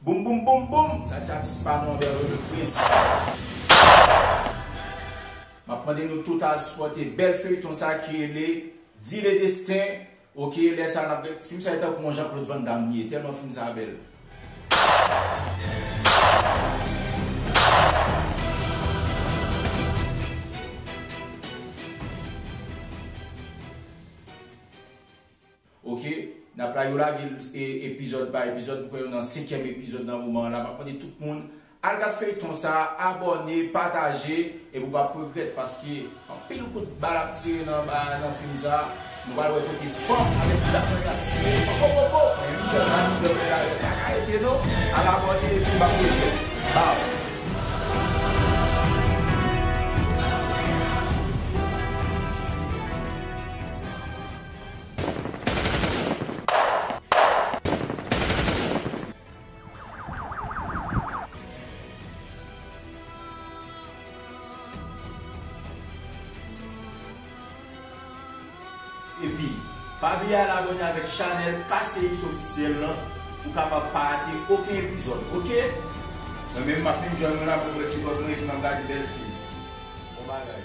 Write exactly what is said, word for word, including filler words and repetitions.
Boum, boum, boum, boum! Sa se atis pa nou, Anbèlo le Prince. M ap mande nou tout al sipòte bèl feyton sa ki rele Deal et Destin. Ok, lè sa n ap, fim sa e tankou yon Jean-Claude Van Damme li ye, tèlman fim sa bèl. Ok, n ap la, yo lage l, e, epizòd pa epizòd, m kwè yo nan senkyèm epizòd nan moman an la. M ap mande tout moun al gad feyton sa, abòne, pataje, epi w p ap regrèt, paske anpil kout bal ap tire nan, ba, nan fim sa. Nou pral wè kote fanm avèk zam nan y ap tire. Popopopo! Men Midyòl la, Midyòl la, pa ka rete non. Al abòne epi w p ap regrèt. Baw! Epi, pa bliye al abòne avèk chanèl K C X Ofisyèl lan pou w kapab pa rate okenn epizòd, ok? Mwen menm, m ap enjoy mwen la, mwen bwè ti vòt mwen epi m ap gade bèl fim. Bon bagay.